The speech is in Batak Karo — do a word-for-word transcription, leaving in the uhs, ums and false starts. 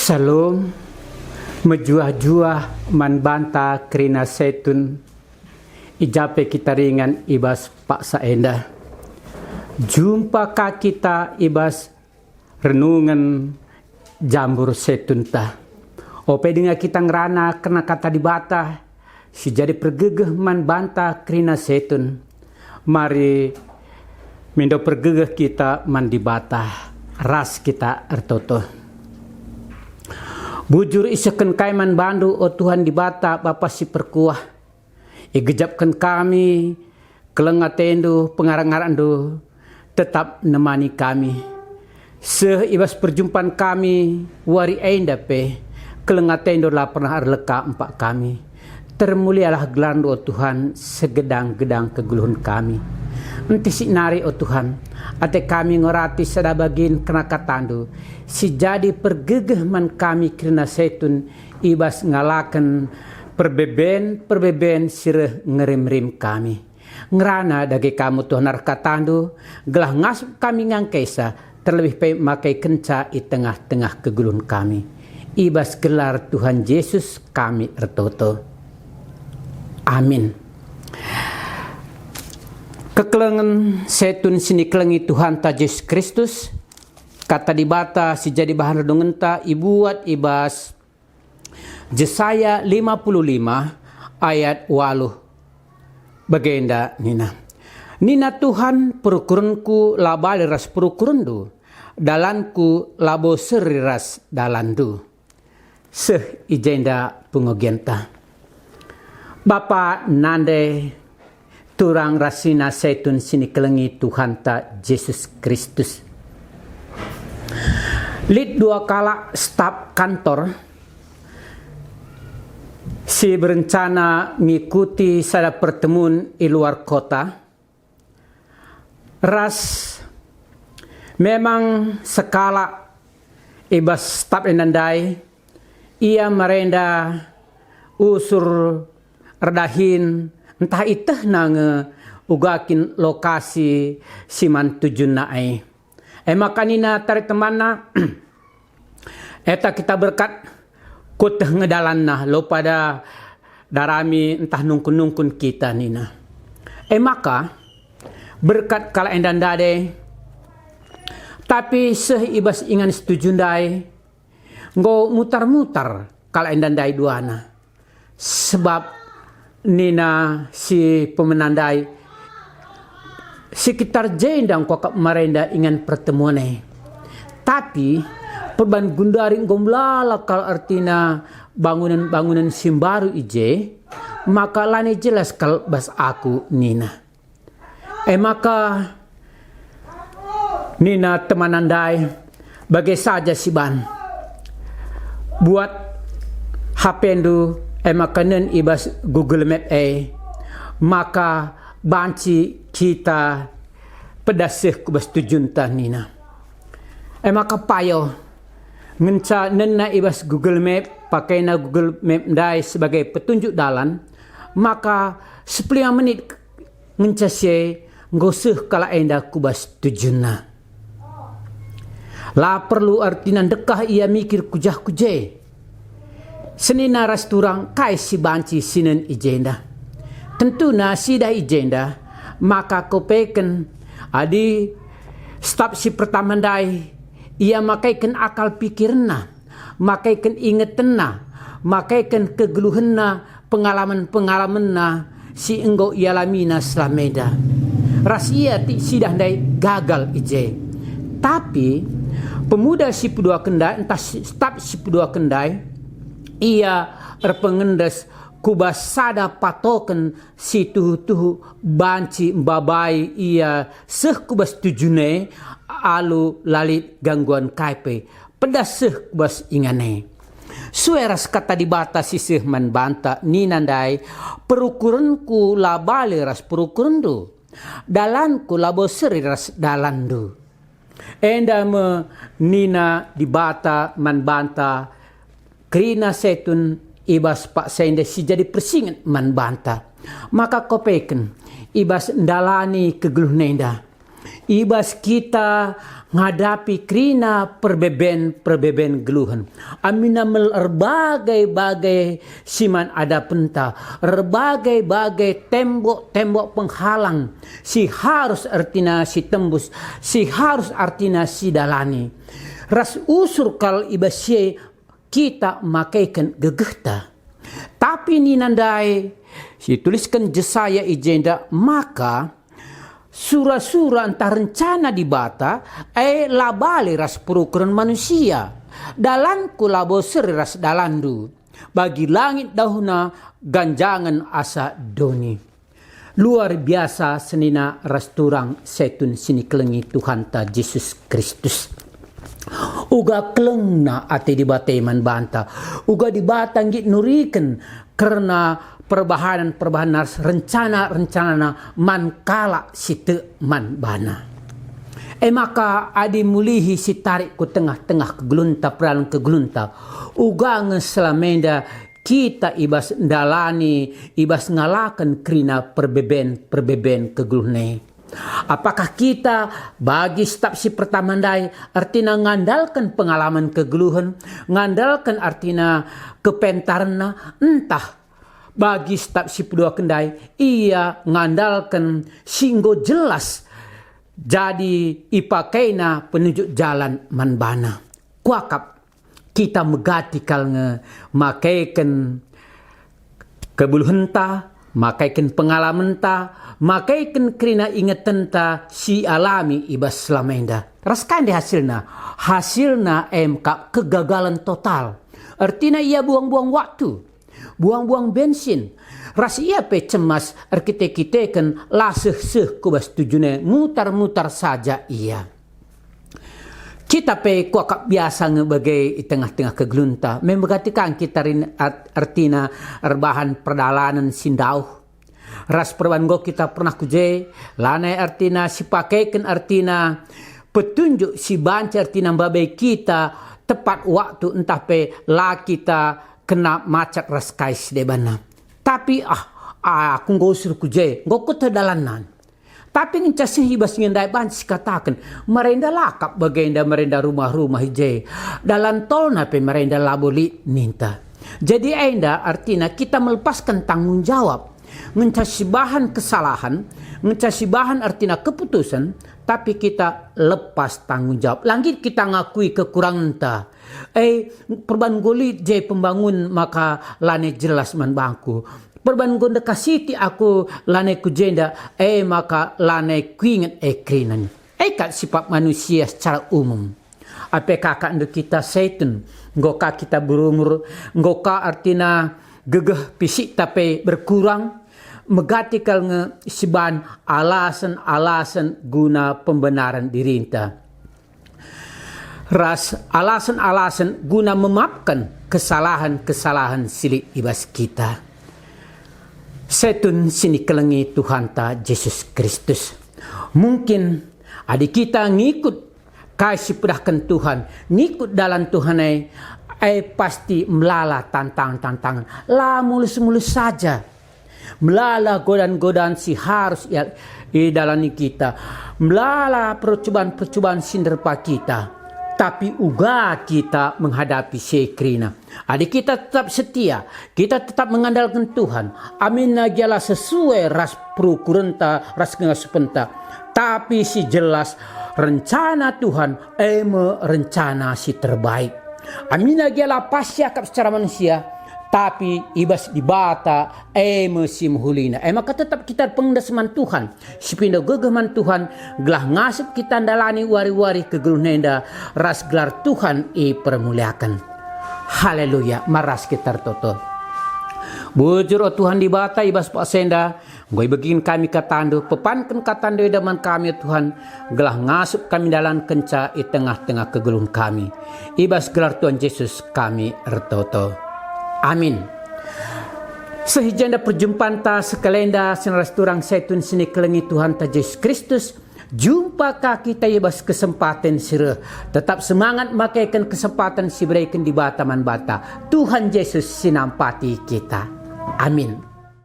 Shalom, mejuah-juah man banta kerina setun, i ja pe kita ringan i bas paksa enda. Jumpa ka kita i bas renungen jambur setunta. Ope denga kita ngerana kerna Kata Dibata si jadi pergegeh man banta kerina setun, mari mindo pergegeh kita man Dibata, ras kita ertoto. Bujur isehken kai man baNdu, o Tuhan Dibata, Bapa si perkuah. Igejapken kami, keleng ateNdu, pengarak-ngarakNdu tetap nemani kami. Seh i bas perjumpan kami wari enda pe, keleng ateNdu la pernah erleka empak kami. Termulialah gelarNdu, o Tuhan, segedang-gedang kegeluhen kami. Ntih si nari, o Tuhan, ate kami ngorati sada bagin kerna KataNdu, si jadi pergegeh man kami kerina setun i bas ngalaken perbeben-perbeben si reh ngerim-rim kami. Ngerana dage Kam, o Tuhan, arah KataNdu, gelah ngasup kami ngangkaisa, terlebih pe makaikenca i tengah-tengah kegeluhen kami. I bas gelar Tuhan Jesus kami ertoto. Amin. Kekelengen setun si nikelengi Tuhanta Jesus Kristus, Kata Dibata si jadi bahan renungenta ibuat i bas Jesaya lima puluh lima ayat waluh. Bagenda nina, "Nina Tuhan, perukurenKu la bali ras perukurenNdu, dalanKu labo seri ras dalanNdu." Seh i jenda pengogenta. Bapa nande turang ras senina setun si nikelengi Tuhanta Jesus Kristus. Lit dua kalak staf kantor si berencana ngikuti sada pertemuan i luar kota, ras memang sekalak i bas staf enda ndai, ia marenda usur erdahin ntah ietehna nge uga kin lokasi si man tujunna e. E maka nina tare temanna, "Eta kita berkat, kueteh nge dalanna, lo pada darami ntah nungkun-nungkun kita," nina. E maka berkat kalak enda ndai, tapi seh i bas ingan si tuju ndai, enggo mutar-mutar kalak enda ndai duana. Sebab nina si pemena ndai, "Sekitar jenda enggo kap marenda ingan pertemuan e. Tapi perban gundari enggo melala kal ertina bangunen-bangunen si mbaru i je, maka lanai jelas kal bas aku," nina. E maka nina temanna ndai, "Bage saja si ban. Buat H P-ndu, e maka nen i bas Google Map e, maka banci kita pedas seh ku bas tujunta," nina. E maka payo, ngenca nenna i bas Google Map, pakaina Google Map ndai sebagai petunjuk dalan, maka sepuluh menit ngenca si e enggo seh kalak enda ku bas tujunna. La perlu ertina ndekah ia mikir ku jah ku je. Senina ras turang kai si banci sinen i jenda. Tentuna sidah i jenda, maka kopeken adi staf si pertama ndai, ia makaiken akal pikirenna, makaiken ingetenna, makaiken kegeluhenna, pengalamen-pengalamenna si enggo ialamina selama enda. Ras ia ti sidah ndai gagal i je. Tapi pemuda si peduaken ndai, ntah si, staf si peduaken ndai, ia erpengendes ku bas sada patoken si tuhu-tuhu banci mbabai ia seh ku bas tujunna e alu la lit gangguan kai pe. Pedas seh ku bas ingan e. Sue ras Kata Dibata si seh man banta nina ndai, "PerukurenKu la bali ras perukurenndu, dalanKu labo seri ras dalanndu." Enda me nina Dibata man banta kerina setun i bas paksa enda si jadi persinget man banta. Maka kopeken i bas ndalani kegeluhen enda, I bas kita ngadapi kerina perbeben-perbeben geluhen. Amina mel erbagai-bagai si man adapenta, erbagai-bagai tembok-tembok penghalang si harus ertina si tembus, si harus ertina si dalani. Ras usur kal i bas si e kita makeken gegehta. Tapi nina ndai, si tulisken Jesaya i jenda, maka sura-sura ntah rencana Dibata, e la bali ras perukuren manusia. Dalanku labo seri ras dalanndu. Bagi langit dauhna ganjangen asa doni. Luar biasa senina ras turang setun si nikelengi Tuhanta Jesus Kristus. Uga kelengna ate Dibata man banta, uga Dibata nggit nuriken kerna perbahanen-perbahanen ras rencana-rencanana man kalak si tek man baNa. E maka adi mulihi si tarik ku tengah-tengah kegeluhenta, perdalan kegeluhenta, uga nge selama enda kita i bas ndalani, i bas ngalaken kerina perbeben-perbeben kegeluhen e? Apakah kita bagi step si pertama ndai, ertina ngandalken pengalaman kegeluhen, ngandalken ertina kepentarenna, ntah bagi step si peduaken ndai, ia ngandalken si enggo jelas jadi ipakeina penunjuk jalan man bana? Kuakap kita megati kal nge makeken kegeluhenta, makeken pengalamenta, makeken kerina ingetenta si alami i bas selama enda. Ras kai nde hasilna? Hasilna e me kap kegagalan total. Ertina ia buang-buang waktu, buang-buang bensin, ras ia pe cemas erkite-kiteken la seh-seh ku bas tujuna e, mutar-mutar saja ia. Kita pe kuakap biasa nge bage i tengah-tengah kegeluhenta. Memegati kang kita rin art-, ertina erbahan perdalanen si ndauh. Ras perban enggo kita pernah ku je, lanai ertina sipakeken ertina petunjuk si banci ertina mbabai kita tepat waktu ntah pe la kita kena macet ras kai si debanna. Tapi ah, aku enggo usur ku je, enggo kueteh dalanna. Tapi ngenca seh i bas nge ndai banci sikataken, marenda lakap bagenda marenda rumah-rumah i je. Dalan tolna pe marenda labo lit ninta. Jadi enda artina kita melepaskan tanggung jawab. Ngenca sibahan kesalahan, ngenca sibahan artina keputusen, tapi kita lepas tanggung jawab. La nggit kita ngakui kekurangenta. Eh, perban enggo lit je pembangun maka lanai jelas man bangku. Perban enggo ndekah sitik aku lanai ku jenda, e maka lanai kuinget e kerina. E kap sipat manusia secara umum. Ape ka kak ndu kita setun, enggo ka kita berumur, enggo ka artina gegeh pisikta pe berkurang, megati kal nge siban alasen-alasen guna pembenaran dirinta. Ras alasen-alasen guna memapken kesalahen-kesalahen si lit i bas kita. Setun si nikelengi Tuhanta Jesus Kristus. Mungkin adi kita ngikut kai si pedahken Tuhan, ngikut dalan Tuhan e, e pasti melala tantangan-tantangan. La mulus-mulus saja. Melala godaan-godaan si harus ia-, idalani kita. Melala percuban-percuban si nderpa kita. Tapi uga kita menghadapi si e kerina. Adi kita tetap setia, kita tetap mengandalken Tuhan. Aminna gia la sesuai ras perukurenta, ras kengasupenta. Tapi si jelas, rencana Tuhan e me rencana si terbaik. Aminna gia la pas siakap secara manusia, tapi i bas Dibata e me si mehulina. E maka tetap kita pengendas man Tuhan, sipindo gegeh man Tuhan, gelah ngasup kita ndalani wari-wari kegeluhen enda ras gelar Tuhan ipermuliaken. Haleluya, mari ras kita ertoto. Bujur, o Tuhan Dibata, i bas paksa enda, enggo ibegiken kami katandu, pepanken katandu enda man kami, o Tuhan, gelah ngasup kami ndalankenca i tengah-tengah kegeluhen kami. I bas gelar Tuhan Jesus kami ertoto. Amin. Seh i jenda perjumpanta sekalenda senina ras turang setun si nikelengi Tuhanta Jesus Kristus. Jumpa ka kita i bas kesempaten si reh. Tetap semangat makeken kesempaten si ibereken Dibata man banta. Tuhan Jesus si nampati kita. Amin.